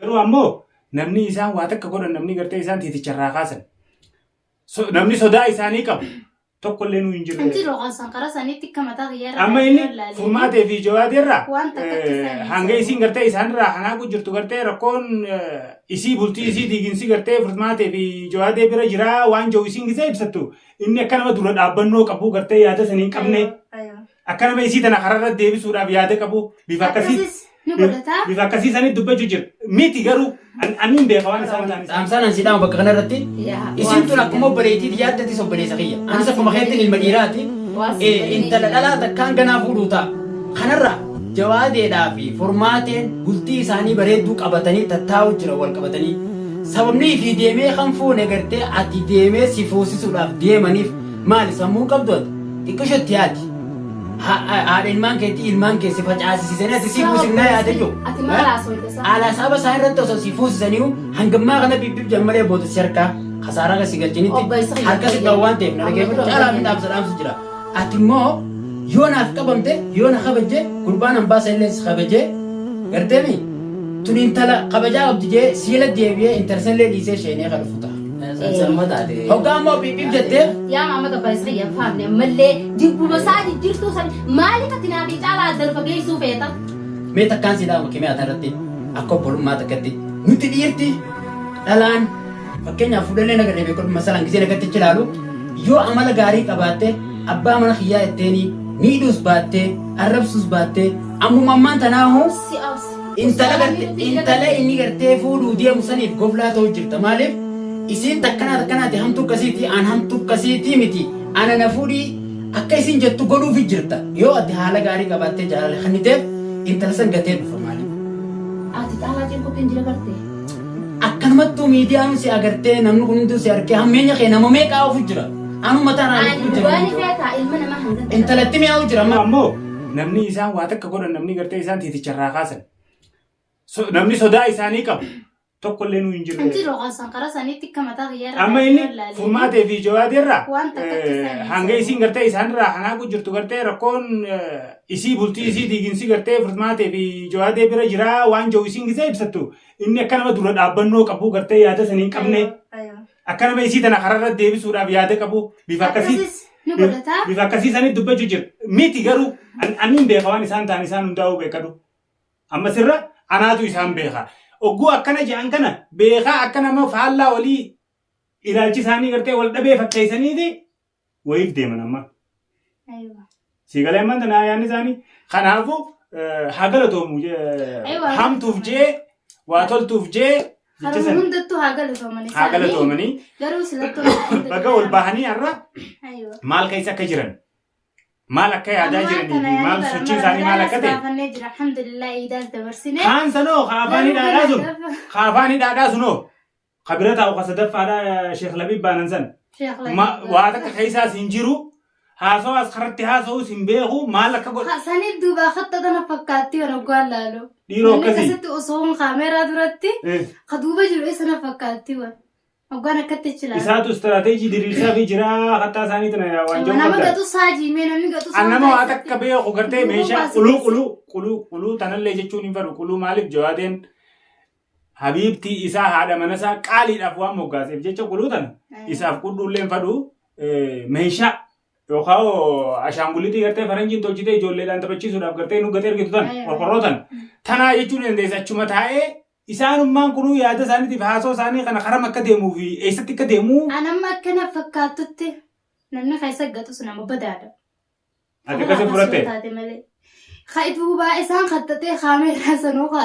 Garuu ammoo namni isaan waa takka godhan namni gartee isaan tiiticharraa kaasan. Namni sodaa isaanii qabu tokkollee nu hin jiru. Hin jiru kan karaa saniitti akka mataa kiyyaa irra Amma inni furmaatee fi jawaadee irraa Waan takka itti hanga isiin gartee isaan irraa hanaaqu jirtu gartee rakkoon isii bultii isii diiginsi gartee furmaatee fi jawaadee bira jiraa waan jiru isiin gisee ibsattu inni akka nama dura dhaabbannoo qabu gartee yaada sanii hin qabne akka nama isii tana kararra deebisuudhaaf yaada qabu bifa akkasii Akkasis ni godhata. Bifa akkasii sanitti dubbachuu jira. Miti garuu ani hin beeka waan isaan ta'an. Dhaamsaan an si dhaamu bakka kanarratti isin tun akkuma obboleettiiti yaaddatis obboleessa kiyya. Anis akkuma keettiin ilma dhiiraati. Intala dhalaa takkaan ganaa fuudhuu ta'a. Kanarra jawaadeedhaa fi furmaateen bultii isaanii bareedduu qabatanii tattaa'u jira wal qabatanii. Sababni fi deemee kan fuune gartee ati deemee si fuusisuudhaaf deemaniif maali sammuu qabdu ati xiqqisho itti yaadi. Haadha ilmaan keetii ilmaan kee si facaasisisanii ati si fuusifnaa yaada jiru. Ati maal haasofte isaa? Haala saba isaa irratti osoo si fuusisaniiru hangammaa kana bibbib jammalee booda si harkaa kasaaraa kan si galchinitti Obboleessa kiyya. harka si dhawu waan ta'eef na dhaggeeffatu caalaa fi dhaamsa dhaamsu jira. Ati immoo yoo naaf qabamte yoo na kabajje gurbaan hambaa illee si kabajee garteemi tun intala kabajaa qabdi jee siila deebi'ee intala sanillee dhiisee sheenee kan dhufu ta'a. Sanuma taate. Hoggaa immoo bibbib jetteef Yaa maama gabbaisa kiyya hin faamne ammallee jibbuma isaa jijjiirtuu san maaliif ati naa fi caalaa adda nu fageessuu feeta? Mee takkaan si dhaama kimee ata irratti akka obbolummaa takkatti nuti dhiirti dhalaan fakkeenyaaf fuudhallee nagarree beeku masalaan gisee nagatti achi ilaalu yoo amala gaarii qabaatte abbaa mana kiyyaa etteenii miidhuus baattee arrabsuus baattee ammuma ammaan tanaahu Si obsi. intala garte intala inni gartee fuudhuu deemu saniif goflaa ta'u jirta maaliif isiin takkanaa takkanaati hamtuu akkasiiti aan hamtuu akkasiiti miti ana na fuudhii akka isin jettu godhuufi jirta yoo ati haala gaarii qabaattee jaalala kenniteef intala san gatee dhufa maaliif Ati caalaa cinquutti hin jira barte. akkanumattuu miidiyaan si agartee namni kun hunduu si arkee hammeenya kee nama meeqaa ofu jira anu mataa Ani irraa jira dhugaani feeta ilma namaa hanga intalatti mi'aawu jira Amma amma ammoo namni isaan waa takka godhan namni gartee isaan tiiticharraa kaasan. Namni sodaa isaanii qabu tokkollee nu hin jiru. Hin jiru kan karaa saniitti akka mataa kiyyaa irra Amma inni furmaatee fi jawaadee irraa Waan takka itti isaan hin hanga isiin gartee isaan irraa hanaaqu jirtu gartee rakkoon isii bultii isii diiginsi gartee furmaatee fi jawaadee bira jiraa waan jiru isiin gisee ibsattu inni akka nama dura dhaabbannoo qabu gartee yaada sanii hin qabne akka nama isii tana kararra deebisuudhaaf yaada qabu bifa akkasii Akkasis ni godhata. bifa akkasii sanitti dubbachuu jira. Miti garuu ani hin beeka waan isaan ta'an isaan hundaa'uu beekadu. Amma sirra anaatu isaan beeka. Ogguu akkana jedhan kana beekaa akka nama faallaa walii ilaalchi isaanii gartee wal dhabee fakkeessaniiti wayiif deeman amma. Sii galee ammaan tana yaadni isaanii. Kanaafuu haa galatoomu hamtuuf jee waa toltuuf jee jecha Haruma sana hundattuu haa galatoomanii. haa galatoomanii Garuu silattuu baga ol bahanii har'a maal keessa akka jiran maal akka yaadaa jiranii fi maal sochiin isaanii maal akka ta'e Baafannee jira alhamdulillah iidaas dabarsine. kaan sanoo ka afaan hidhaadhaa sun ka afaan hidhaadhaa sunoo ka bira taa'u ka sadaffaadhaa Sheekh Labiib baanan san Sheekh Labiib. Waa takka keessaas hin jiru haasawaas karratti haasa'uus hin beeku maal akka godhu Saniif duubaa katta tana fakkaatti waraggaan laalu. Dhiiroo Namni akkasii. akkasitti osoo hin kaameeraa duratti ka duuba jiru isa na fakkaatti wan. Hoggaan akkatti achi ilaalu. Isaatu istiraateejii diriirsaa fi jira kattaa isaanii tana waan jiru Nama qabda. gatu saajiimee namni gatu An nama waa takka beeku gartee Duuba meeshaa baasii quluu keessa. quluu quluu quluu tanallee jechuun hin fedhu quluu maaliif jawaadeen habiibtii isaa haadha mana isaa qaaliidhaaf waan moggaaseef jecha quluu tana isaaf qudhuullee hin fedhu meeshaa yookaan ashaangulitii gartee faranjiin tolchitee ijoolleedhaan taphachiisuudhaaf gartee nu gate ergitu tana qorqorroo tana tanaa jechuun ni dandeessa achuma taa'ee isaanummaan kunuu yaada isaaniitiif haasoo isaanii kana karam akka deemuu fi eessatti akka deemuu An amma akkana fakkaattutti namni keessa gatus nama badaadha. Ati akkasii fudhatte. Taate malee. Ka duubaa isaan kattatee kaameeraa sanuu kaa.